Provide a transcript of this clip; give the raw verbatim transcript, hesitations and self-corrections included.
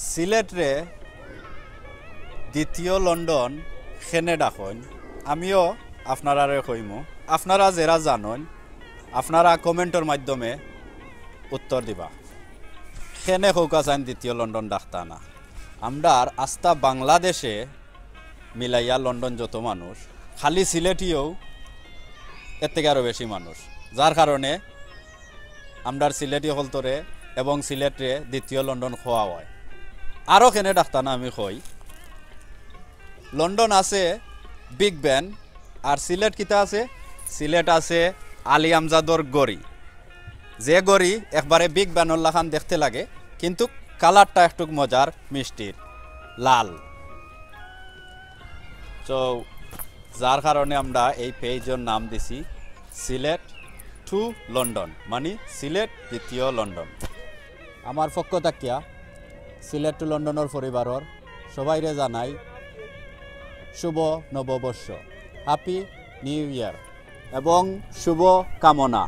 সিলেটরে দ্বিতীয় লন্ডন কেনে ডাকইন, আমিও আপনারারে কইমু। আপনারা যেরা জানইন, আপনারা কমেন্টর মাধ্যমে উত্তর দিবা। কেনে কউক্কা চাইন দ্বিতীয় লন্ডন ডাকতা না? আমরার আস্তা বাংলাদেশে মিলাইয়া লন্ডন যত মানুষ, খালি সিলেটিও এর থাকি আরও বেশি মানুষ, যার কারণে আমরার সিলেটি অকলতরে এবং সিলেটরে দ্বিতীয় লন্ডন কওয়া হয়। আরও কেনে ডাকতা না আমি কই, লন্ডন আছে বিগ বেন, আর সিলেট কিতা আছে? সিলেট আছে আলী আমজাদর ঘড়ি, যে ঘড়ি একবারে বিগ বেনর লাখান দেখতে লাগে, কিন্তু কালারটা একটুক মজার, মিষ্টির, লাল। তো যার কারণে আমরা এই পেজর নাম দিছি সিলেট টু লন্ডন, মানে সিলেট দ্বিতীয় লন্ডন। আমার পক্ষ থাকিয়া সিলেট টু লন্ডনর পরিবারর সবাইরে জানাই শুভ নববর্ষ, হ্যাপি নিউ ইয়ার এবং শুভ কামনা।